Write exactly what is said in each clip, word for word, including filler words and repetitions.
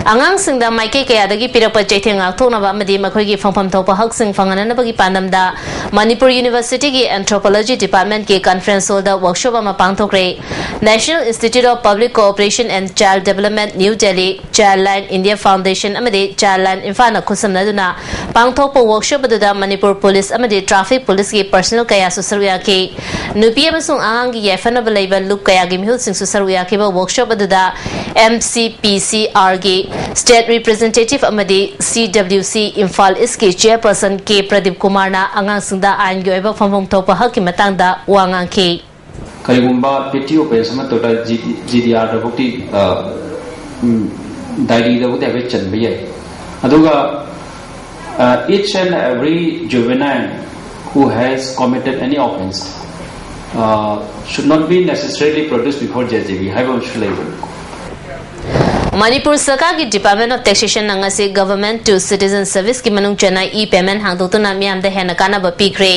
ꯑꯉꯥꯡꯁꯤꯡꯗ ꯃꯥꯏꯀꯩ ꯀꯌꯥꯗꯒꯤ ꯄꯤꯔꯛꯄ ꯆꯩꯊꯦꯡ ꯉꯥꯛꯊꯣꯛꯅꯕ ꯑꯃꯗꯤ ꯃꯈꯣꯏꯒꯤ ꯐꯪꯐꯝ ꯊꯣꯛꯄ ꯍꯛꯁꯤꯡ ꯐꯪꯍꯟꯅꯕꯒꯤ ꯄꯥꯟꯗꯝꯗ ꯃꯅꯤꯄꯨꯔ ꯌꯨꯅꯤꯚꯔꯁꯤꯇꯤꯒꯤ Anthropology Departmentꯀꯤ conference hallꯗ workshop ꯑꯃ ꯄꯥꯡꯊꯣꯛꯈ꯭ꯔꯦ꯫ National Institute of Public Cooperation and Child Development, New Delhi, Childline India Foundation ꯑꯃꯗꯤ Childline ꯏꯝꯐꯥꯜꯅ ꯈꯨꯠꯁꯝꯅꯗꯨꯅ ꯄꯥꯡꯊꯣꯛꯄ workshop ꯑꯗꯨꯗ ꯃꯅꯤꯄꯨꯔ ꯄꯨꯂꯤꯁ ꯑꯃꯗꯤ traffic ꯄꯨꯂꯤꯁꯀꯤ personnel ꯀꯌꯥꯁꯨ ꯁꯔꯨꯛ ꯌꯥꯈꯤ꯫ ꯅꯨꯄꯤ ꯑꯃꯁꯨꯡ ꯑꯉꯥꯡꯒꯤ ꯌꯥꯏꯐꯅꯕ ꯂꯩꯕ ꯂꯨꯞ ꯀꯌꯥꯒꯤ ꯃꯤꯍꯨꯠꯁꯤꯡꯁꯨ ꯁꯔꯨꯛ ꯌꯥꯈꯤꯕ workshop ꯑꯗꯨꯗ MCPCRꯒꯤ state representative ꯑꯃꯗꯤ CWC ꯏꯝꯐꯥꯜ ꯏꯁꯀꯤ chairperson ꯀꯦ ꯄ꯭ꯔꯗꯤꯞ ꯀꯨꯃꯥꯔꯅ ꯑꯉꯥꯡꯁꯤꯡꯗ ꯑꯥꯏꯟꯒꯤ ꯑꯣꯏꯕ ꯐꯪꯐꯝ ꯊꯣꯛꯄ ꯍꯛꯀꯤ ꯃꯇꯥꯡꯗ ꯋꯥ ꯉꯥꯡꯈꯤ꯫ ꯀꯔꯤꯒꯨꯝꯕ petty offence ꯑꯃ ꯇꯧꯔ GDRꯗꯕꯨꯛꯇꯤ ꯗꯥꯏꯔꯤꯗꯕꯨꯛꯇꯤ ꯍꯥꯏꯐꯦꯠ ꯆꯟꯕ ꯌꯥꯏ꯫ ꯑꯗꯨꯒ each and every juvenile who has committed any offence should not be necessarily produced before JJB ꯍꯥꯏꯕ ꯑꯃꯁꯨ ꯂꯩꯕꯅꯤ꯫ ꯃꯅꯤꯄꯨꯔ ꯁꯔꯀꯥꯔꯒꯤ Department of Taxationꯅ ꯉꯁꯤ Government to Citizen Serviceꯀꯤ ꯃꯅꯨꯡ ꯆꯟꯅ e-payment ꯍꯥꯡꯗꯣꯛꯇꯨꯅ ꯃꯤꯌꯥꯝꯗ ꯍꯦꯟꯅ ꯀꯥꯟꯅꯕ ꯄꯤꯈ꯭ꯔꯦ꯫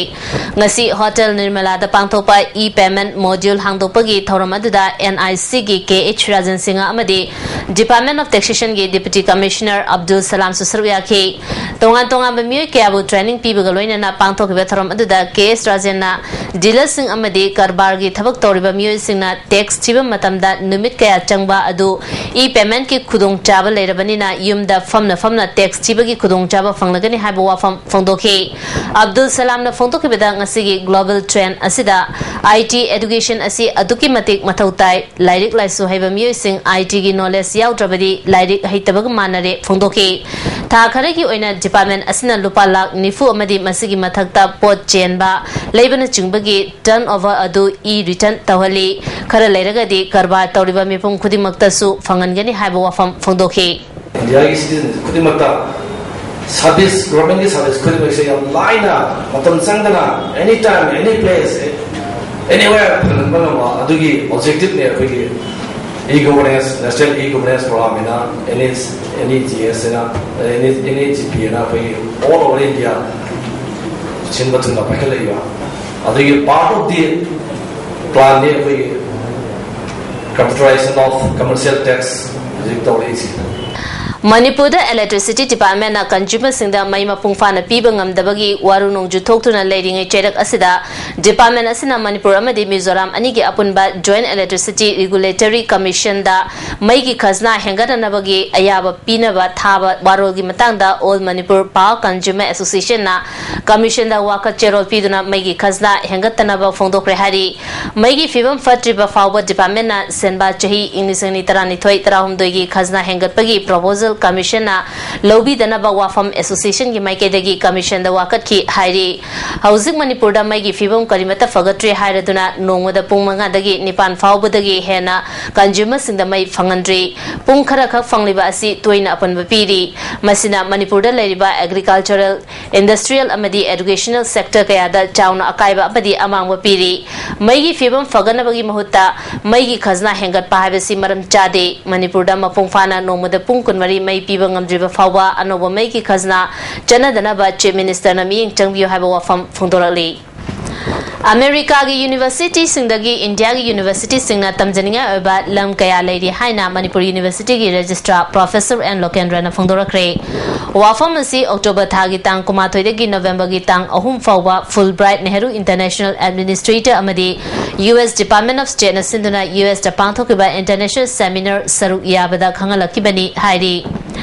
ꯉꯁꯤ Hotel Nirmalaꯗ ꯄꯥꯡꯊꯣꯛꯄ e-payment module ꯍꯥꯡꯗꯣꯛꯄꯒꯤ ꯊꯧꯔꯝ ꯑꯗꯨꯗ NICꯒꯤ ꯀꯦ ꯑꯩꯆ ꯔꯥꯖꯟ ꯁꯤꯡꯍ ꯑꯃꯗꯤ Department of Taxationꯒꯤ Deputy Commissioner Abdul ꯁꯂꯥꯝꯁꯨ ꯁꯔꯨꯛ ꯌꯥꯈꯤ꯫ ꯇꯣꯉꯥꯟ ꯇꯣꯉꯥꯟꯕ ꯃꯤꯑꯣꯏ ꯀꯌꯥꯕꯨ training ꯄꯤꯕꯒ ꯂꯣꯏꯅꯅ ꯄꯥꯡꯊꯣꯛꯈꯤꯕ ꯊꯧꯔꯝ ꯑꯗꯨꯗ ꯀꯦ ꯑꯦꯁ ꯔꯥꯖꯦꯟꯅ dealerꯁꯤꯡ ꯑꯃꯗꯤ ꯀꯔꯕꯥꯔꯒꯤ ꯊꯕꯛ ꯇꯧꯔꯤꯕ ꯃꯤꯑꯣꯏꯁꯤꯡꯅ tax ꯊꯤꯕ ꯃꯇꯝꯗ ꯅꯨꯃꯤꯠ ꯀꯌꯥ ꯆꯪꯕ ꯑꯗꯨ e-paymentꯀꯤ ꯈꯨꯗꯣꯡꯆꯥꯕ ꯂꯩꯔꯕꯅꯤꯅ ꯌꯨꯝꯗ ꯐꯝꯅ ꯐꯝꯅ tax ꯊꯤꯕꯒꯤ ꯈꯨꯗꯣꯡꯆꯥꯕ ꯐꯪꯂꯒꯅꯤ ꯍꯥꯏꯕ ꯋꯥꯐꯝ ꯐꯣꯡꯗꯣꯛꯈꯤ꯫ ꯑꯕꯗꯨꯜ ꯁꯂꯥꯝꯅ ꯐꯣꯡꯗꯣꯛꯈꯤꯕꯗ ꯉꯁꯤꯒꯤ global trend ꯑꯁꯤꯗ IT education ꯑꯁꯤ ꯑꯗꯨꯛꯀꯤ ꯃꯇꯤꯛ ꯃꯊꯧ ꯇꯥꯏ꯫ ꯂꯥꯏꯔꯤꯛ ꯂꯥꯏꯁꯨ ꯍꯩꯕ ꯃꯤꯑꯣꯏꯁꯤꯡ ITꯒꯤ knowledge ꯌꯥꯎꯗ꯭ꯔꯕꯗꯤ ꯂꯥꯏꯔꯤꯛ ꯍꯩꯇꯕꯒ ꯃꯥꯟꯅꯔꯦ ꯐꯣꯡꯗꯣꯛꯈꯤ꯫ ꯊꯥ ꯈꯔꯒꯤ ꯑꯣꯏꯅ department ꯑꯁꯤꯅ ꯂꯨꯄꯥ ꯂꯥꯈ ꯅꯤꯐꯨ ꯑꯃꯗꯤ ꯃꯁꯤꯒꯤ ꯃꯊꯛꯇ ꯄꯣꯠ ꯆꯦꯟꯕ, ꯂꯩꯕꯅꯆꯤꯡꯕꯒꯤ turnover ꯑꯗꯨ e-return ꯇꯧꯍꯜꯂꯤ꯫ ꯈꯔ ꯂꯩꯔꯒꯗꯤ ꯀꯔꯕꯥꯔ ꯇꯧꯔꯤꯕ ꯃꯤꯄꯨꯝ ꯈꯨꯗꯤꯡꯃꯛꯇꯁꯨ ꯐꯪꯍꯟꯒꯅꯤ ꯍꯥꯏꯕ ꯋꯥꯐꯝ ꯐꯣꯡꯗꯣꯛꯈꯤ꯫ ꯏꯟꯗꯤꯌꯥꯒꯤ citizen ꯈꯨꯗꯤꯡꯃꯛꯇ service, governmentꯀꯤ service ꯈꯨꯗꯤꯡꯃꯛꯁꯦ ꯌꯥꯝ ꯂꯥꯏꯅ, ꯃꯇꯝ ꯆꯪꯗꯅ, any time, any place, anywhere ꯐꯪꯍꯟꯕ ꯉꯝꯕ ꯑꯗꯨꯒꯤ objectiveꯅꯦ ꯑꯩꯈꯣꯏꯒꯤ e-governance, National e-governance program ꯍꯥꯏꯅ, NHGS ꯍꯥꯏꯅ, NHGP ꯍꯥꯏꯅ ꯑꯩꯈꯣꯏꯒꯤ all over India ꯁꯤꯟꯕ ꯊꯨꯡꯅ ꯄꯥꯏꯈꯠꯂꯛꯏꯕ꯫ ꯑꯗꯨꯒꯤ part of the planꯅꯤ ꯑꯩꯈꯣꯏꯒꯤ computerization of commercial tax ꯍꯧꯖꯤꯛ ꯇꯧꯔꯛꯏꯁꯤ꯫ ꯃꯅꯤꯄꯨꯔꯗ Electricity Department ꯅ consumer ꯁꯤꯡꯗ ꯃꯩ ꯃꯄꯨꯡ ꯐꯥꯅ ꯄꯤꯕ ꯉꯝꯗꯕꯒꯤ ꯋꯥꯔꯨ ꯅꯣꯡꯖꯨ ꯊꯣꯛꯇꯨꯅ ꯂꯩꯔꯤꯉꯩ ꯆꯩꯔꯛ ꯑꯁꯤꯗ, department ꯑꯁꯤꯅ ꯃꯅꯤꯄꯨꯔ ꯑꯃꯗꯤ ꯃꯤꯖꯣꯔꯥꯝ ꯑꯅꯤꯒꯤ ꯑꯄꯨꯟꯕ Joint Electricity Regulatory Commission ꯗ ꯃꯩꯒꯤ ꯈꯖꯅꯥ ꯍꯦꯟꯒꯠꯅꯅꯕꯒꯤ ꯑꯌꯥꯕ ꯄꯤꯅꯕ ꯊꯥꯕ ꯋꯥꯔꯣꯜꯒꯤ ꯃꯇꯥꯡꯗ All Manipur Power Consumer Association ꯅ commission ꯗ ꯋꯥꯀꯠ ꯆꯦꯔꯣꯜ ꯄꯤꯗꯨꯅ ꯃꯩꯒꯤ ꯈꯖꯅꯥ ꯍꯦꯟꯒꯠꯇꯅꯕ ꯐꯣꯡꯗꯣꯛꯈ꯭ꯔꯦ ꯍꯥꯏꯔꯤ꯫ ꯃꯩꯒꯤ ꯐꯤꯕꯝ ꯐꯠꯇ꯭ꯔꯤꯕ ꯐꯥꯎꯕ department ꯅ ꯁꯦꯟꯕꯥ ꯆꯍꯤ ꯏꯪ ꯂꯤꯁꯤꯡ ꯑꯅꯤ ꯇꯔꯥꯅꯤꯊꯣꯏ ꯇꯔꯥꯍꯨꯝꯗꯣꯏꯒꯤ ꯈꯖꯅꯥ ꯍꯦꯟꯒꯠꯄꯒꯤ proposal commission ꯅ ꯂꯧꯕꯤꯗꯅꯕ ꯋꯥꯐꯝ association ꯒꯤ ꯃꯥꯏꯀꯩꯗꯒꯤ commission ꯗ ꯋꯥꯀꯠꯈꯤ ꯍꯥꯏꯔꯤ꯫ ꯍꯧꯖꯤꯛ ꯃꯅꯤꯄꯨꯔꯗ ꯃꯩꯒꯤ ꯐꯤꯕꯝ ꯀꯔꯤꯃꯠꯇ ꯐꯒꯠꯇ꯭ꯔꯤ ꯍꯥꯏꯔꯗꯨꯅ ꯅꯣꯡꯃꯗ ꯄꯨꯡ ꯃꯉꯥꯗꯒꯤ ꯅꯤꯄꯥꯟ ꯐꯥꯎꯕꯗꯒꯤ ꯍꯦꯟꯅ consumer ꯁꯤꯡꯗ ꯃꯩ ꯐꯪꯍꯟꯗ꯭ꯔꯤ꯫ ꯄꯨꯡ ꯈꯔꯈꯛ ꯐꯪꯂꯤꯕ ꯑꯁꯤ ꯇꯣꯏꯅ ꯑꯄꯟꯕ ꯄꯤꯔꯤ꯫ ꯃꯁꯤꯅ ꯃꯅꯤꯄꯨꯔꯗ ꯂꯩꯔꯤꯕ agricultural, industrial ꯑꯃꯗꯤ educational sector ꯀꯌꯥꯗ ꯆꯥꯎꯅ ꯑꯀꯥꯏꯕ ꯑꯃꯗꯤ ꯑꯃꯥꯡꯕ ꯄꯤꯔꯤ꯫ ꯃꯩꯒꯤ ꯐꯤꯕꯝ ꯐꯒꯠꯅꯕꯒꯤ ꯃꯍꯨꯠꯇ ꯃꯩꯒꯤ ꯈꯖꯅꯥ ꯍꯦꯟꯒꯠꯄ ꯍꯥꯏꯕꯁꯤ ꯃꯔꯝ ꯆꯥꯗꯦ꯫ ꯃꯅꯤꯄꯨꯔꯗ ꯃꯄꯨꯡ ꯐꯥꯅ ꯅꯣꯡꯃꯗ ꯄꯨꯡ ꯀꯨꯟꯃꯔꯤ ꯃꯩ ꯄꯤꯕ ꯉꯝꯗ꯭ꯔꯤꯕ ꯐꯥꯎꯕ ꯑꯅꯧꯕ ꯃꯩꯒꯤ ꯈꯖꯅꯥ ꯆꯠꯅꯗꯅꯕ Chief Minister ꯅ ꯃꯤꯠꯌꯦꯡ ꯆꯪꯕꯤꯌꯨ ꯍꯥꯏꯕ ꯋꯥꯐꯝ ꯐꯣꯡꯗꯣꯔꯛꯂꯤ꯫ ꯑꯃꯦꯔꯤꯀꯥꯒꯤ university ꯁꯤꯡꯗꯒꯤ ꯏꯟꯗꯤꯌꯥꯒꯤ university ꯁꯤꯡꯅ ꯇꯝꯖꯅꯤꯡꯉꯥꯏ ꯑꯣꯏꯕ ꯂꯝ ꯀꯌꯥ ꯂꯩꯔꯤ ꯍꯥꯏꯅ ꯃꯅꯤꯄꯨꯔ University ꯒꯤ registrar Professor ꯑꯦꯟ ꯂꯣꯀꯦꯟꯗ꯭ꯔꯅ ꯐꯣꯡꯗꯣꯔꯛꯈ꯭ꯔꯦ꯫ ꯋꯥꯐꯝ ꯑꯁꯤ October ꯊꯥꯒꯤ ꯇꯥꯡ ꯀꯨꯟꯃꯥꯊꯣꯏꯗꯒꯤ November ꯒꯤ ꯇꯥꯡ ꯑꯍꯨꯝ ꯐꯥꯎꯕ Fulbright Nehru International Administrator ꯑꯃꯗꯤ U S Department of State ꯅ ꯁꯤꯟꯗꯨꯅ U S ꯇ ꯄꯥꯡꯊꯣꯛꯈꯤꯕ international seminar ꯁꯔꯨꯛ ꯌꯥꯕꯗ ꯈꯪꯍꯜꯂꯛꯈꯤꯕꯅꯤ ꯍꯥꯏꯔꯤ꯫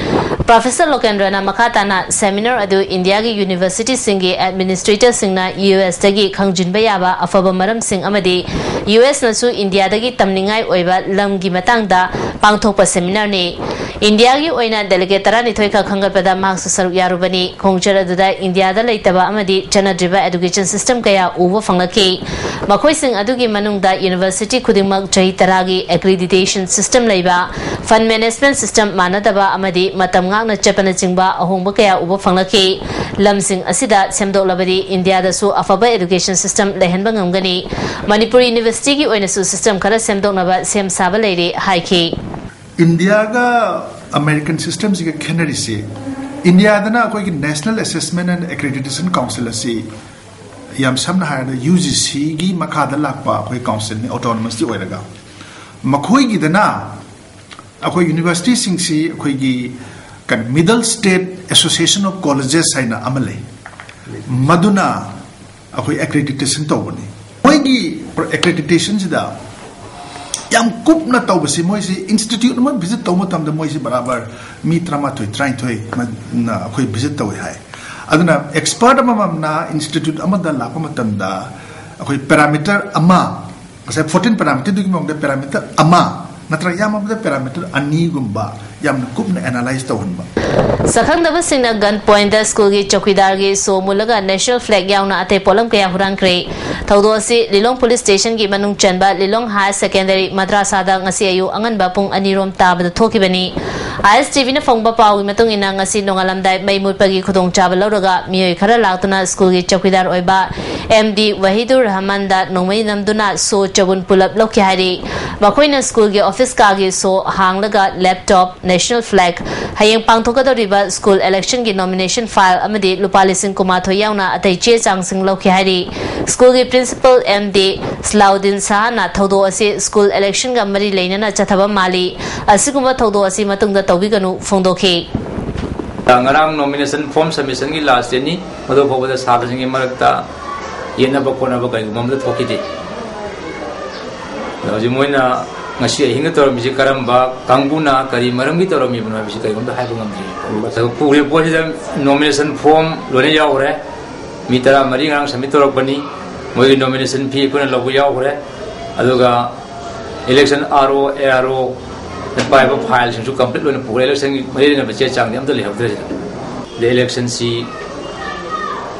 Professor ꯂꯣꯀꯦꯟꯗ꯭ꯔꯅ ꯃꯈꯥ ꯇꯥꯅ seminar ꯑꯗꯨ ꯏꯟꯗꯤꯌꯥꯒꯤ university ꯁꯤꯡꯒꯤ administrator ꯁꯤꯡꯅ U S ꯇꯒꯤ ꯈꯪꯖꯤꯟꯕ ꯌꯥꯕ ꯑꯐꯕ ꯃꯔꯝꯁꯤꯡ ꯑꯃꯗꯤ U S ꯅꯁꯨ ꯏꯟꯗꯤꯌꯥꯗꯒꯤ ꯇꯝꯅꯤꯡꯉꯥꯏ ꯑꯣꯏꯕ ꯂꯝꯒꯤ ꯃꯇꯥꯡꯗ ꯄꯥꯡꯊꯣꯛꯄ seminar ꯅꯤ꯫ ꯏꯟꯗꯤꯌꯥꯒꯤ ꯑꯣꯏꯅ delegate ꯇꯔꯥꯅꯤꯊꯣꯏ ꯈꯛ ꯈꯟꯒꯠꯄꯗ ꯃꯍꯥꯛꯁꯨ ꯁꯔꯨꯛ ꯌꯥꯔꯨꯕꯅꯤ꯫ ꯈꯣꯡꯆꯠ ꯑꯗꯨꯗ ꯏꯟꯗꯤꯌꯥꯗ ꯂꯩꯇꯕ ꯑꯃꯗꯤ ꯆꯠꯅꯗ꯭ꯔꯤꯕ education system ꯀꯌꯥ ꯎꯕ ꯐꯪꯂꯛꯈꯤ꯫ ꯃꯈꯣꯏꯁꯤꯡ ꯑꯗꯨꯒꯤ ꯃꯅꯨꯡꯗ university ꯈꯨꯗꯤꯡꯃꯛ ꯆꯍꯤ ꯇꯔꯥꯒꯤ accreditation system ꯂꯩꯕ, fund management system ꯃꯥꯟꯅꯗꯕ ꯑꯃꯗꯤ ꯃꯇꯝ ꯉꯥꯛꯅ ꯆꯠꯄꯅꯆꯤꯡꯕ ꯑꯍꯣꯡꯕ ꯀꯌꯥ ꯎꯕ ꯐꯪꯂꯛꯈꯤ꯫ ꯂꯝꯁꯤꯡ ꯑꯁꯤꯗ ꯁꯦꯝꯗꯣꯛꯂꯕꯗꯤ ꯏꯟꯗꯤꯌꯥꯗꯁꯨ ꯑꯐꯕ education system ꯂꯩꯍꯟꯕ ꯉꯝꯒꯅꯤ꯫ ꯃꯅꯤꯄꯨꯔ University ꯒꯤ ꯑꯣꯏꯅꯁꯨ system ꯈꯔ ꯁꯦꯝꯗꯣꯛꯅꯕ ꯁꯦꯝ ꯁꯥꯕ ꯂꯩꯔꯦ ꯍꯥꯏꯈꯤ꯫ ꯏꯟꯗꯤꯌꯥꯒ American system ꯁꯤꯒ ꯈꯦꯠꯅꯔꯤꯁꯤ, ꯏꯟꯗꯤꯌꯥꯗꯅ ꯑꯩꯈꯣꯏꯒꯤ National Assessment and Accreditation Council ꯑꯁꯤ ꯌꯥꯝ ꯁꯝꯅ ꯍꯥꯏꯔꯕꯗ U G C ꯒꯤ ꯃꯈꯥꯗ ꯂꯥꯛꯄ ꯑꯩꯈꯣꯏ council ꯅꯤ, autonomous ꯇꯤ ꯑꯣꯏꯔꯒ꯫ ꯃꯈꯣꯏꯒꯤꯗꯅ ꯑꯩꯈꯣꯏ ꯌꯨꯅꯤꯚꯔꯁꯤꯇꯤꯁꯤꯡꯁꯤ ꯑꯩꯈꯣꯏꯒꯤ ꯀꯩꯅꯣ, Middle State Association of Colleges ꯍꯥꯏꯅ ꯑꯃ ꯂꯩ, ꯃꯗꯨꯅ ꯑꯩꯈꯣꯏ ꯑꯦꯀ꯭ꯔꯤꯗꯤꯇꯦꯁꯟ ꯇꯧꯕꯅꯤ꯫ ꯃꯣꯏꯒꯤ ꯑꯦꯀ꯭ꯔꯤꯗꯤꯇꯦꯁꯟꯁꯤꯗ ꯌꯥꯝ ꯀꯨꯞꯅ ꯇꯧꯕꯁꯤ, ꯃꯣꯏꯁꯤ ꯏꯟꯁꯇꯤꯇ꯭ꯌꯨꯠ ꯑꯃ ꯚꯤꯖꯤꯠ ꯇꯧꯕ ꯃꯇꯝꯗ ꯃꯣꯏꯁꯤ ꯕꯔꯥꯕꯔ ꯃꯤ ꯇꯔꯥꯃꯥꯊꯣꯏ, ꯇꯔꯥꯅꯤꯊꯣꯏ ꯃ-, ꯅ ꯑꯩꯈꯣꯏ ꯚꯤꯖꯤꯠ ꯇꯧꯏ ꯍꯥꯏ꯫ ꯑꯗꯨꯅ ꯑꯦꯛꯁꯄꯔꯠ ꯑꯃꯃꯝꯅ ꯏꯟꯁꯇꯤꯇ꯭ꯌꯨꯠ ꯑꯃꯗ ꯂꯥꯛꯄ ꯃꯇꯝꯗ ꯑꯩꯈꯣꯏ ꯄꯦꯔꯥꯃꯤꯇꯔ ꯑꯃ, ꯉꯁꯥꯏ ꯐꯣꯔꯇꯤꯟ ꯄꯦꯔꯥꯃꯤꯇꯔꯗꯨꯒꯤ ꯃꯑꯣꯡꯗ ꯄꯦꯔꯥꯃꯤꯇꯔ ꯑꯃ ꯅꯠꯇ꯭ꯔꯒ ꯌꯥꯝꯃꯕꯗ ꯄꯦꯔꯥꯃꯤꯇꯔ ꯑꯅꯤꯒꯨꯝꯕ ꯌꯥꯝꯅ ꯀꯨꯞꯅ ꯑꯦꯅꯥꯂꯥꯏꯁ ꯇꯧꯍꯟꯕ꯫ ꯁꯛꯈꯪꯗꯕꯁꯤꯡꯅ ꯒꯟ ꯄꯣꯏꯟꯗ ꯁ꯭ꯀꯨꯜꯒꯤ ꯆꯧꯀꯤꯗꯥꯔꯒꯤ ꯁꯣ ꯃꯨꯜꯂꯒ ꯅꯦꯁꯅꯦꯜ ꯐ꯭ꯂꯦꯒ ꯌꯥꯎꯅ ꯑꯇꯩ ꯄꯣꯠꯂꯝ ꯀꯌꯥ ꯍꯨꯔꯥꯟꯈ꯭ꯔꯦ꯫ ꯊꯧꯗꯣꯛ ꯑꯁꯤ ꯂꯤꯂꯣꯡ ꯄꯨꯂꯤꯁ ꯁ꯭ꯇꯦꯁꯟꯒꯤ ꯃꯅꯨꯡ ꯆꯟꯕ ꯂꯤꯂꯣꯡ ꯍꯥꯌꯔ ꯁꯦꯀꯦꯟꯗꯔꯤ ꯃꯗ꯭ꯔꯥꯁꯥꯗ ꯉꯁꯤ ꯑꯌꯨꯛ ꯑꯉꯟꯕ ꯄꯨꯡ ꯑꯅꯤ ꯔꯣꯝ ꯇꯥꯕꯗ ꯊꯣꯛꯈꯤꯕꯅꯤ꯫ ꯑꯥꯏ ꯑꯦꯁ ꯇꯤ ꯚꯤꯅ ꯐꯪꯕ ꯄꯥꯎꯒꯤ ꯃꯇꯨꯡ ꯏꯟꯅ, ꯉꯁꯤ ꯅꯣꯡꯉꯥꯜꯂꯝꯗꯥꯏ ꯃꯩ ꯃꯨꯠꯄꯒꯤ ꯈꯨꯗꯣꯡꯆꯥꯕ ꯂꯧꯔꯒ ꯃꯤꯑꯣꯏ ꯈꯔ ꯂꯥꯛꯇꯨꯅ ꯁ꯭ꯀꯨꯜꯒꯤ ꯆꯧꯀꯤꯗꯥꯔ ꯑꯣꯏꯕ ꯑꯦꯝ ꯗꯤ ꯋꯥꯍꯤꯗꯨꯔ ꯔꯍꯃꯟꯗ ꯅꯣꯡꯃꯩ ꯅꯝꯗꯨꯅ ꯁꯣ ꯆꯕꯨꯟ ꯄꯨꯂꯞ ꯂꯧꯈꯤ ꯍꯥꯏꯔꯤ꯫ ꯃꯈꯣꯏꯅ ꯁ꯭ꯀꯨꯜꯒꯤ ꯑꯣꯐꯤꯁ ꯀꯥꯒꯤ ꯁꯣ ꯍꯥꯡꯂꯒ ꯂꯦꯞꯇꯣꯞ, ꯅꯦꯁꯅꯦꯜ ꯐ꯭ꯂꯦꯒ, ꯍꯌꯦꯡ ꯄꯥꯡꯊꯣꯛꯀꯗꯧꯔꯤꯕ ꯁ꯭ꯀꯨꯜ ꯏꯂꯦꯛꯁꯟꯒꯤ ꯅꯣꯃꯤꯅꯦꯁꯟ ꯐꯥꯏꯜ ꯑꯃꯗꯤ ꯂꯨꯄꯥ ꯂꯤꯁꯤꯡ ꯀꯨꯟꯃꯥꯊꯣꯏ ꯌꯥꯎꯅ ꯑꯇꯩ ꯆꯦ ꯆꯥꯡꯁꯤꯡ ꯂꯧꯈꯤ ꯍꯥꯏꯔꯤ꯫ ꯁ꯭ꯀꯨꯜꯒꯤ ꯄ꯭ꯔꯤꯟꯁꯤꯄꯜ ꯑꯦꯝ ꯗꯤ ꯁꯂꯥꯎꯗꯤꯟ ꯁꯍꯥꯅ ꯊꯧꯗꯣꯛ ꯑꯁꯤ ꯁ꯭ꯀꯨꯜ ꯏꯂꯦꯛꯁꯟꯒ ꯃꯔꯤ ꯂꯩꯅꯅ ꯆꯠꯊꯕ ꯃꯥꯜꯂꯤ, ꯑꯁꯤꯒꯨꯝꯕ ꯊꯧꯗꯣꯛ ꯑꯁꯤ ꯃꯇꯨꯡꯗ ꯇꯧꯕꯤꯒꯅꯨ ꯐꯣꯡꯗꯣꯛꯈꯤ꯫ ꯉꯔꯥꯡ ꯅꯣꯃꯤꯅꯦꯁꯟ ꯐꯣꯔꯝ ꯁꯕꯃꯤꯁꯟꯒꯤ ꯂꯥꯁ ꯗꯦꯠꯅꯤ꯫ ꯃꯗꯨ ꯐꯥꯎꯕꯗ ꯁꯥꯇ꯭ꯔꯁꯤꯡꯒꯤ ꯃꯔꯛꯇ ꯌꯦꯠꯅꯕ ꯈꯣꯠꯅꯕ ꯀꯔꯤꯒꯨꯝꯕ ꯑꯃꯠꯇ ꯊꯣꯛꯈꯤꯗꯦ꯫ ꯑꯗꯣ ꯍꯧꯖꯤꯛ ꯃꯣꯏꯅ ꯉꯁꯤ ꯑꯍꯤꯡꯗ ꯇꯧꯔꯝꯃꯤꯁꯤ ꯀꯔꯝꯕ ꯀꯥꯡꯕꯨꯅ ꯀꯔꯤ ꯃꯔꯝꯒꯤ ꯇꯧꯔꯝꯃꯤꯕꯅꯣ ꯍꯥꯏꯕꯁꯤ ꯀꯔꯤꯒꯨꯝꯇ ꯍꯥꯏꯕ ꯉꯝꯗ꯭ꯔꯤ꯫ ꯑꯗꯨꯒ ꯄꯨꯈ꯭ꯔꯤꯕ ꯄꯣꯠꯁꯤꯗ ꯅꯣꯃꯤꯅꯦꯁꯟ ꯐꯣꯔꯝ ꯂꯣꯏꯅ ꯌꯥꯎꯈ꯭ꯔꯦ꯫ ꯃꯤ ꯇꯔꯥꯃꯔꯤ ꯉꯔꯥꯡ ꯁꯕꯃꯤꯠ ꯇꯧꯔꯛꯄꯅꯤ꯫ ꯃꯣꯏꯒꯤ ꯅꯣꯃꯤꯅꯦꯁꯟ ꯐꯤ ꯑꯩꯈꯣꯏꯅ ꯂꯧꯕ ꯌꯥꯎꯈ꯭ꯔꯦ꯫ ꯑꯗꯨꯒ ꯏꯂꯦꯛꯁꯟ ꯑꯥꯔ ꯑꯣ, ꯑꯦ ꯑꯥꯔ ꯑꯣ ꯄꯥꯏꯕ ꯐꯥꯏꯜꯁꯤꯡꯁꯨ ꯀꯝꯄ꯭ꯂꯤꯠ ꯑꯣꯏꯅ ꯄꯨꯈ꯭ꯔꯦ꯫ ꯏꯂꯦꯛꯁꯟꯒꯤ ꯃꯔꯤ ꯂꯩꯅꯕ ꯆꯦ ꯆꯥꯡꯗꯤ ꯑꯝꯇ ꯂꯩꯍꯧꯗ꯭ꯔꯦ ꯁꯤꯗ꯫ ꯑꯗꯩ ꯏꯂꯦꯛꯁꯟꯁꯤ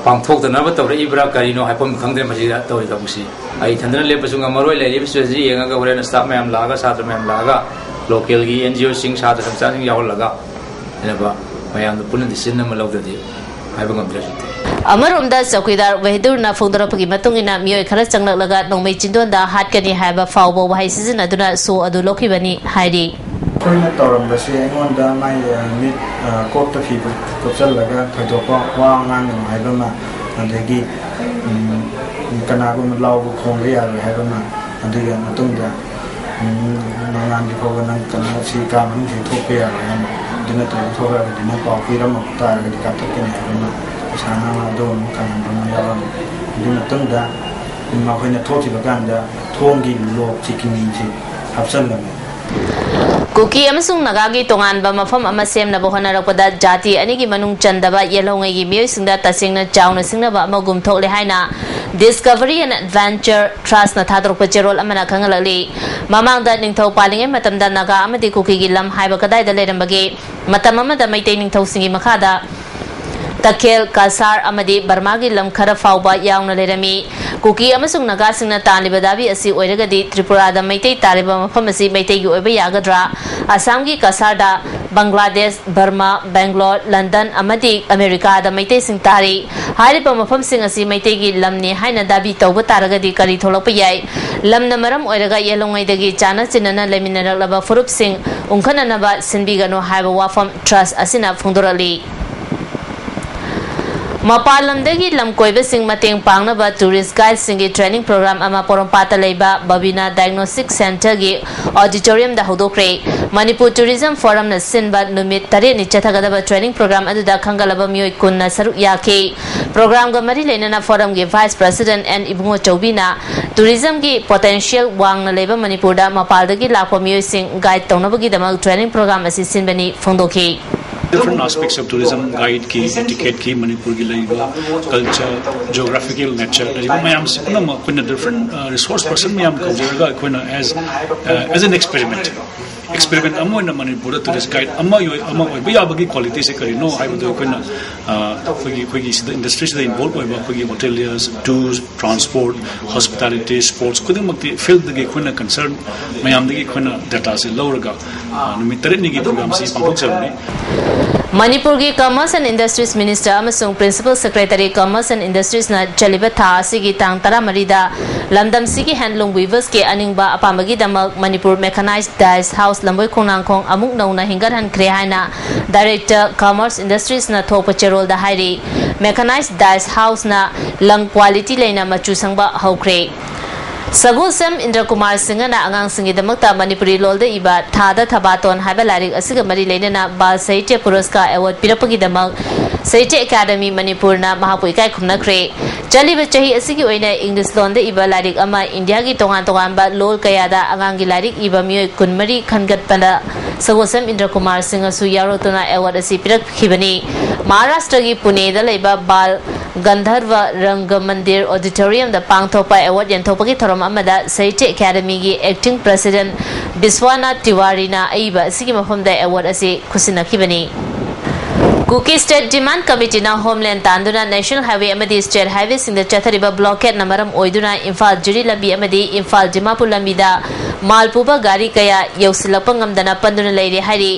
ꯄꯥꯡꯊꯣꯛꯇꯅꯕ ꯇꯧꯔꯛꯏꯕ꯭ꯔꯥ ꯀꯔꯤꯅꯣ ꯍꯥꯏꯐꯝ ꯈꯪꯗ꯭ꯔꯦ ꯃꯁꯤꯗ ꯇꯧꯔꯤ ꯊꯕꯛꯁꯤ꯫ ꯑꯩ ꯏꯊꯟꯗꯅ ꯂꯦꯞꯄꯁꯨ ꯉꯝꯃꯔꯣꯏ꯫ ꯂꯩꯔꯤꯕ ꯁꯤꯆꯨꯋꯦꯁꯟꯁꯤ ꯌꯦꯡꯉꯒ ꯍꯣꯔꯦꯟ ꯁ꯭ꯇꯥꯐ ꯃꯌꯥꯝ ꯂꯥꯛꯑꯒ, ꯁꯥꯇ꯭ꯔ ꯃꯌꯥꯝ ꯂꯥꯛꯑꯒ, ꯂꯣꯀꯦꯜꯒꯤ ꯑꯦꯟ ꯖꯤ ꯑꯣꯁꯤꯡ, ꯁꯥꯇ꯭ꯔ ꯁꯪꯁꯊꯥꯟꯁꯤꯡ ꯌꯥꯎꯍꯜꯂꯒ ꯂꯩꯅꯕ ꯃꯌꯥꯝꯗ ꯄꯨꯟꯅ ꯗꯤꯁꯤꯖꯟ ꯑꯃ ꯂꯧꯗ꯭ꯔꯗꯤ ꯍꯥꯏꯕ ꯉꯝꯗ꯭ꯔꯦ ꯍꯧꯖꯤꯛꯇꯤ꯫ ꯑꯃꯔꯣꯝꯗ ꯆꯧꯀꯤꯗꯥꯔ ꯋꯥꯍꯤꯗꯨꯔꯅ ꯐꯣꯡꯗꯣꯔꯛꯄꯒꯤ ꯃꯇꯨꯡ ꯏꯟꯅ ꯃꯤꯑꯣꯏ ꯈꯔ ꯆꯪꯂꯛꯂꯒ ꯅꯣꯡꯃꯩ ꯆꯤꯟꯗꯣꯟꯗ ꯍꯥꯠꯀꯅꯤ ꯍꯥꯏꯕ ꯐꯥꯎꯕ ꯋꯥꯍꯩ ꯁꯤꯖꯤꯟꯅꯗꯨꯅ ꯁꯣ ꯑꯗꯨ ꯂꯧꯈꯤꯕꯅꯤ ꯍꯥꯏꯔꯤ꯫ ꯑꯩꯈꯣꯏꯅ ꯇꯧꯔꯝꯕꯁꯦ ꯑꯩꯉꯣꯟꯗ ꯃꯥꯏ ꯑ, ꯃꯤꯠ ꯑ, ꯀꯣꯛꯇ ꯐꯤ ꯀꯨꯞꯁꯜꯂꯒ ꯊꯣꯏꯗꯣꯛꯄ ꯋꯥ ꯉꯥꯡꯒꯅꯨ ꯍꯥꯏꯕ ꯑꯃ, ꯑꯗꯒꯤ ꯎꯝ, ꯀꯅꯥꯒꯨꯝꯕ ꯂꯥꯎꯕ ꯈꯣꯡꯕ ꯌꯥꯔꯣꯏ ꯍꯥꯏꯕ ꯑꯃ, ꯑꯗꯨꯒꯤ ꯃꯇꯨꯡꯗ ꯎꯝ, ꯍꯧꯖꯤꯛ ꯐꯥꯎꯕ ꯅꯪ ꯀꯩꯅꯣ ꯁꯤ ꯀꯥ ꯃꯅꯨꯡꯁꯤꯗ ꯊꯣꯛꯄ ꯌꯥꯔꯣꯏ ꯍꯥꯏꯅ, ꯑꯗꯨ ꯅꯠꯇ꯭ꯔꯒ ꯊꯣꯛꯂꯛꯑꯒꯗꯤ ꯅꯪ ꯄꯥꯎ ꯄꯤꯔꯝꯃ ꯇꯥꯔꯒꯗꯤ ꯀꯥꯞꯊꯠꯀꯅꯤ ꯍꯥꯏꯕ ꯑꯃ ꯄꯩꯁꯥ ꯅꯪꯅ ꯑꯗꯨꯒꯨꯝꯕ ꯀꯥꯟꯅꯕ ꯑꯃ ꯌꯥꯎꯔꯝꯃꯤ꯫ ꯑꯗꯨ ꯃꯇꯨꯡꯗ ꯃꯈꯣꯏꯅ ꯊꯣꯛꯈꯤꯕ ꯀꯥꯟꯗ ꯊꯣꯡꯒꯤ ꯂꯣꯛꯁꯤ ꯀꯤꯅꯤꯁꯤ ꯍꯥꯞꯆꯜꯂꯝꯃꯤ꯫ ꯀꯨꯀꯤ ꯑꯃꯁꯨꯡ ꯅꯥꯒꯥꯒꯤ ꯇꯣꯉꯥꯟꯕ ꯃꯐꯝ ꯑꯃ ꯁꯦꯝꯅꯕ ꯍꯣꯠꯅꯔꯛꯄꯗ ꯖꯥꯇꯤ ꯑꯅꯤꯒꯤ ꯃꯅꯨꯡ ꯆꯟꯗꯕ ꯌꯦꯜꯍꯧꯉꯩꯒꯤ ꯃꯤꯑꯣꯏꯁꯤꯡꯗ ꯇꯁꯦꯡꯅ ꯆꯥꯎꯅ ꯁꯤꯡꯅꯕ ꯑꯃꯒꯨꯝ ꯊꯣꯛꯂꯦ ꯍꯥꯏꯅ Discovery and Adventure Trustꯅ ꯊꯥꯗꯣꯔꯛꯄ ꯆꯦꯔꯣꯜ ꯑꯃꯅ ꯈꯪꯍꯜꯂꯛꯂꯤ꯫ ꯃꯃꯥꯡꯗ ꯅꯤꯡꯊꯧ ꯄꯥꯜꯂꯤꯉꯩ ꯃꯇꯝꯗ ꯅꯥꯒꯥ ꯑꯃꯗꯤ ꯀꯨꯀꯤꯒꯤ ꯂꯝ ꯍꯥꯏꯕ ꯀꯗꯥꯏꯗ ꯂꯩꯔꯝꯕꯒꯦ? ꯃꯇꯝ ꯑꯃꯗ ꯃꯩꯇꯩ ꯅꯤꯡꯊꯧꯁꯤꯡꯒꯤ ꯃꯈꯥꯗ ꯇꯈꯦꯜ, ꯀꯁꯥꯔ ꯑꯃꯗꯤ ꯕꯔꯃꯥꯒꯤ ꯂꯝ ꯈꯔ ꯐꯥꯎꯕ ꯌꯥꯎꯅ ꯂꯩꯔꯝꯃꯤ꯫ ꯀꯨꯀꯤ ꯑꯃꯁꯨꯡ ꯅꯥꯒꯥꯁꯤꯡꯅ ꯇꯥꯜꯂꯤꯕ ꯗꯥꯕꯤ ꯑꯁꯤ ꯑꯣꯏꯔꯒꯗꯤ ꯇ꯭ꯔꯤꯄꯨꯔꯥꯗ ꯃꯩꯇꯩ ꯇꯥꯔꯤꯕ ꯃꯐꯝ ꯑꯁꯤ ꯃꯩꯇꯩꯒꯤ ꯑꯣꯏꯕ ꯌꯥꯒꯗ꯭ꯔꯥ? ꯑꯁꯥꯝꯒꯤ ꯀꯁꯥꯔꯗ, ꯕꯪꯒ꯭ꯂꯥꯗꯦꯁ, ꯕꯔꯃꯥ, ꯕꯦꯡꯒ꯭ꯂꯣꯔ, ꯂꯟꯗꯟ ꯑꯃꯗꯤ ꯑꯃꯦꯔꯤꯀꯥꯗ ꯃꯩꯇꯩꯁꯤꯡ ꯇꯥꯔꯤ꯫ ꯍꯥꯏꯔꯤꯕ ꯃꯐꯝꯁꯤꯡ ꯑꯁꯤ ꯃꯩꯇꯩꯒꯤ ꯂꯝꯅꯤ ꯍꯥꯏꯅ ꯗꯥꯕꯤ ꯇꯧꯕ ꯇꯥꯔꯒꯗꯤ ꯀꯔꯤ ꯊꯣꯛꯂꯛꯄ ꯌꯥꯏ? ꯂꯝꯅ ꯃꯔꯝ ꯑꯣꯏꯔꯒ ꯌꯦꯜꯍꯧꯉꯩꯗꯒꯤ ꯆꯥꯟꯅ ꯆꯤꯟꯅꯅ ꯂꯩꯃꯤꯟꯅꯔꯛꯂꯕ ꯐꯨꯔꯨꯞꯁꯤꯡ ꯎꯪꯈꯠꯅꯅꯕ ꯁꯤꯟꯕꯤꯒꯅꯨ ꯍꯥꯏꯕ ꯋꯥꯐꯝ Trust ꯑꯁꯤꯅ ꯐꯣꯡꯗꯣꯔꯛꯂꯤ꯫ ꯃꯄꯥꯟ ꯂꯝꯗꯒꯤ ꯂꯝ ꯀꯣꯏꯕꯁꯤꯡ ꯃꯇꯦꯡ ꯄꯥꯡꯅꯕ tourist guideꯁꯤꯡꯒꯤ training program ꯑꯃ ꯄꯣꯔꯣꯝꯄꯥꯠꯇ ꯂꯩꯕ ꯕꯕꯤꯅꯥ Diagnostic Centreꯒꯤ auditoriumꯗ ꯍꯧꯗꯣꯛꯈ꯭ꯔꯦ꯫ ꯃꯅꯤꯄꯨꯔ Tourism Forumꯅ ꯁꯤꯟꯕ ꯅꯨꯃꯤꯠ ꯇꯔꯦꯠꯅꯤ ꯆꯠꯊꯒꯗꯕ training program ꯑꯗꯨꯗ ꯈꯪꯒꯠꯂꯕ ꯃꯤꯑꯣꯏ ꯀꯨꯟꯅ ꯁꯔꯨꯛ ꯌꯥꯈꯤ꯫ Programꯒ ꯃꯔꯤ ꯂꯩꯅꯅ Forumꯒꯤ Vice President N ꯏꯕꯨꯡꯉꯣ ꯆꯧꯕꯤꯅ tourismꯒꯤ potential ꯋꯥꯡꯅ ꯂꯩꯕ ꯃꯅꯤꯄꯨꯔꯗ ꯃꯄꯥꯜꯗꯒꯤ ꯂꯥꯛꯄ ꯃꯤꯑꯣꯏꯁꯤꯡ guide ꯇꯧꯅꯕꯒꯤꯗꯃꯛ training program ꯑꯁꯤ ꯁꯤꯟꯕꯅꯤ ꯐꯣꯡꯗꯣꯛꯈꯤ꯫ Different aspects of tourism, guide ꯀꯤ, etiquette ꯀꯤ, ꯃꯅꯤꯄꯨꯔꯒꯤ ꯂꯩꯔꯤꯕ culture, geographical nature ꯂꯩꯔꯤꯕ ꯃꯌꯥꯝꯁꯤ ꯄꯨꯝꯅꯃꯛ ꯑꯩꯈꯣꯏꯅ different resource person ꯃꯌꯥꯝ ꯀꯧꯖꯔꯒ ꯑꯩꯈꯣꯏꯅ as as an experiment experiment ꯑꯃ ꯑꯣꯏꯅ ꯃꯅꯤꯄꯨꯔꯗ tourist guide ꯑꯃ ꯑꯃ ꯑꯣꯏꯕ ꯌꯥꯕꯒꯤ qualityꯁꯦ ꯀꯔꯤꯅꯣ ꯍꯥꯏꯕꯗꯨ ꯑꯩꯈꯣꯏꯅ ꯑꯩꯈꯣꯏꯒꯤ ꯑꯩꯈꯣꯏꯒꯤ ꯁꯤꯗ industryꯁꯤꯗ involve ꯑꯣꯏꯕ ꯑꯩꯈꯣꯏꯒꯤ hoteliers, tours, transport, hospitality, sports ꯈꯨꯗꯤꯡꯃꯛꯇꯤ fieldꯗꯒꯤ ꯑꯩꯈꯣꯏꯅ concern ꯃꯌꯥꯝꯗꯒꯤ ꯑꯩꯈꯣꯏꯅ dataꯁꯦ ꯂꯧꯔꯒ ꯅꯨꯃꯤꯠ ꯇꯔꯦꯠꯅꯤꯒꯤ programꯁꯤ ꯄꯥꯡꯊꯣꯛꯆꯕꯅꯤ꯫ ꯃꯅꯤꯄꯨꯔꯒꯤ Commerce and Industries Minister ꯑꯃꯁꯨꯡ Principal Secretary Commerce and Industries ꯅ ꯆꯠꯂꯤꯕ ꯊꯥ ꯑꯁꯤꯒꯤ ꯇꯥꯡ ꯇꯔꯥꯃꯔꯤꯗ ꯂꯝꯗꯝꯁꯤꯒꯤ handloom weaversꯀꯤ ꯑꯅꯤꯡꯕ ꯑꯄꯥꯝꯕꯒꯤꯗꯃꯛ ꯃꯅꯤꯄꯨꯔ Mechanized Dyes House ꯂꯝꯕꯣꯏ ꯈꯣꯡꯅꯥꯡꯈꯣꯡ ꯑꯃꯨꯛ ꯅꯧꯅ ꯍꯤꯡꯒꯠꯍꯟꯈ꯭ꯔꯦ ꯍꯥꯏꯅ Director Commerce Industriesꯅ ꯊꯣꯛꯄ ꯆꯦꯔꯣꯜꯗ ꯍꯥꯏꯔꯤ꯫ Mechanized Dyes Houseꯅ ꯂꯪ quality ꯂꯩꯅ ꯃꯆꯨ ꯁꯪꯕ ꯍꯧꯈ꯭ꯔꯦ꯫ ꯁꯒꯣꯜꯁꯦꯝ ꯏꯟꯗ꯭ꯔꯀꯨꯃꯥꯔ ꯁꯤꯡꯍꯅ ꯑꯉꯥꯡꯁꯤꯡꯒꯤꯗꯃꯛꯇ ꯃꯅꯤꯄꯨꯔꯤ ꯂꯣꯜꯗ ꯏꯕ ꯊꯥꯗ ꯊꯕꯥꯇꯣꯟ ꯍꯥꯏꯕ ꯂꯥꯏꯔꯤꯛ ꯑꯁꯤꯒ ꯃꯔꯤ ꯂꯩꯅꯅ ꯕꯥꯜ ꯁꯥꯍꯤꯇ꯭ꯌ ꯄꯨꯔꯁꯀꯥꯔ ꯑꯦꯋꯥꯔꯗ ꯄꯤꯔꯛꯄꯒꯤꯗꯃꯛ ꯁꯥꯍꯤꯇ꯭ꯌ ꯑꯦꯀꯥꯗꯃꯤ ꯃꯅꯤꯄꯨꯔꯅ ꯃꯍꯥꯛꯄꯨ ꯏꯀꯥꯏ ꯈꯨꯝꯅꯈ꯭ꯔꯦ꯫ ꯆꯠꯂꯤꯕ ꯆꯍꯤ ꯑꯁꯤꯒꯤ ꯑꯣꯏꯅ ꯏꯪꯂꯤꯁ ꯂꯣꯟꯗ ꯏꯕ ꯂꯥꯏꯔꯤꯛ ꯑꯃ ꯏꯟꯗꯤꯌꯥꯒꯤ ꯇꯣꯉꯥꯟ ꯇꯣꯉꯥꯟꯕ ꯂꯣꯜ ꯀꯌꯥꯗ ꯑꯉꯥꯡꯒꯤ ꯂꯥꯏꯔꯤꯛ ꯏꯕ ꯃꯤꯑꯣꯏ ꯀꯨꯟꯃꯔꯤ ꯈꯟꯒꯠꯄꯗ ꯁꯒꯣꯜꯁꯦꯝ ꯏꯟꯗ꯭ꯔꯀꯨꯃꯥꯔ ꯁꯤꯡꯍꯁꯨ ꯌꯥꯎꯔꯛꯇꯨꯅ ꯑꯦꯋꯥꯔꯗ ꯑꯁꯤ ꯄꯤꯔꯛꯈꯤꯕꯅꯤ꯫ ꯃꯍꯥꯔꯥꯁꯇ꯭ꯔꯒꯤ ꯄꯨꯅꯦꯗ ꯂꯩꯕ ꯕꯥꯜ ꯒꯟꯙꯔꯚ ꯔꯪꯒ ꯃꯟꯗꯤꯔ ꯑꯣꯗꯤꯇꯣꯔꯤꯌꯝꯗ ꯄꯥꯡꯊꯣꯛꯄ ꯑꯦꯋꯥꯔꯗ ꯌꯦꯟꯊꯣꯛꯄꯒꯤ ꯊꯧꯔꯝ ꯑꯃꯗ ꯁꯥꯍꯤꯇ꯭ꯌ ꯑꯦꯀꯥꯗꯃꯤꯒꯤ ꯑꯦꯛꯇꯤꯡ ꯄ꯭ꯔꯁꯤꯗꯦꯟꯠ ꯕꯤꯁ꯭ꯋꯥꯅꯥꯊ ꯇꯤꯋꯥꯔꯤꯅ ꯑꯏꯕ ꯑꯁꯤꯒꯤ ꯃꯐꯝꯗ ꯑꯦꯋꯥꯔꯗ ꯑꯁꯤ ꯈꯨꯠꯁꯤꯟꯅꯈꯤꯕꯅꯤ꯫ ꯀꯨꯀꯤ ꯁ꯭ꯇꯦꯠ ꯗꯤꯃꯥꯟꯗ ꯀꯃꯤꯇꯤꯅ ꯍꯣꯝꯂꯦꯟꯗ ꯇꯥꯟꯗꯨꯅ ꯅꯦꯁꯅꯦꯜ ꯍꯥꯏꯋꯦ ꯑꯃꯗꯤ ꯁ꯭ꯇꯦꯠ ꯍꯥꯏꯋꯦꯁꯤꯡꯗ ꯆꯠꯊꯔꯤꯕ ꯕ꯭ꯂꯣꯀꯦꯗꯅ ꯃꯔꯝ ꯑꯣꯏꯗꯨꯅ ꯏꯝꯐꯥꯜ ꯖꯤꯔꯤ ꯂꯝꯕꯤ ꯑꯃꯗꯤ ꯏꯝꯐꯥꯜ ꯗꯤꯃꯥꯄꯨꯔ ꯂꯝꯕꯤꯗ ꯃꯥꯜ ꯄꯨꯕ ꯒꯥꯔꯤ ꯀꯌꯥ ꯌꯧꯁꯤꯜꯂꯛꯄ ꯉꯝꯗꯅ ꯄꯟꯗꯨꯅ ꯂꯩꯔꯦ ꯍꯥꯏꯔꯤ꯫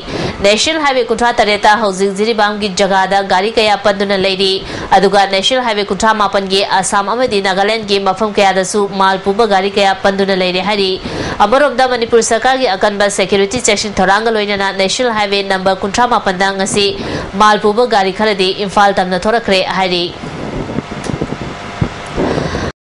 ꯅꯦꯁꯅꯦꯜ ꯍꯥꯏꯋꯦ ꯀꯨꯟꯊ꯭ꯔꯥ ꯇꯔꯦꯠꯇ ꯍꯧꯖꯤꯛ ꯖꯤꯔꯤꯕꯥꯝꯒꯤ ꯖꯒꯥꯗ ꯒꯥꯔꯤ ꯀꯌꯥ ꯄꯟꯗꯨꯅ ꯂꯩꯔꯤ꯫ ꯑꯗꯨꯒ ꯅꯦꯁꯅꯦꯜ ꯍꯥꯏꯋꯦ ꯀꯨꯟꯊ꯭ꯔꯥ ꯃꯥꯄꯟꯒꯤ ꯑꯁꯥꯝ ꯑꯃꯗꯤ ꯅꯥꯒꯥꯂꯦꯟꯗꯒꯤ ꯃꯐꯝ ꯀꯌꯥꯗꯁꯨ ꯃꯥꯜ ꯄꯨꯕ ꯒꯥꯔꯤ ꯀꯌꯥ ꯄꯟꯗꯨꯅ ꯂꯩꯔꯦ ꯍꯥꯏꯔꯤ꯫ ꯑꯃꯔꯣꯝꯗ ꯃꯅꯤꯄꯨꯔ ꯁꯔꯀꯥꯔꯒꯤ ꯑꯀꯟꯕ ꯁꯦꯀ꯭ꯌꯨꯔꯤꯇꯤ ꯆꯦꯛꯁꯤꯟ ꯊꯧꯔꯥꯡꯒ ꯂꯣꯏꯅꯅ ꯅꯦꯁꯅꯦꯜ ꯍꯥꯏꯋꯦ ꯅꯝꯕꯔ ꯀꯨꯟꯊ꯭ꯔꯥ ꯃꯥꯄꯟꯗ ꯉꯁꯤ ꯃꯥꯜ ꯄꯨꯕ ꯒꯥꯔꯤ ꯈꯔꯗꯤ ꯏꯝꯐꯥꯜ ꯇꯝꯅ ꯊꯣꯔꯛꯈ꯭ꯔꯦ ꯍꯥꯏꯔꯤ꯫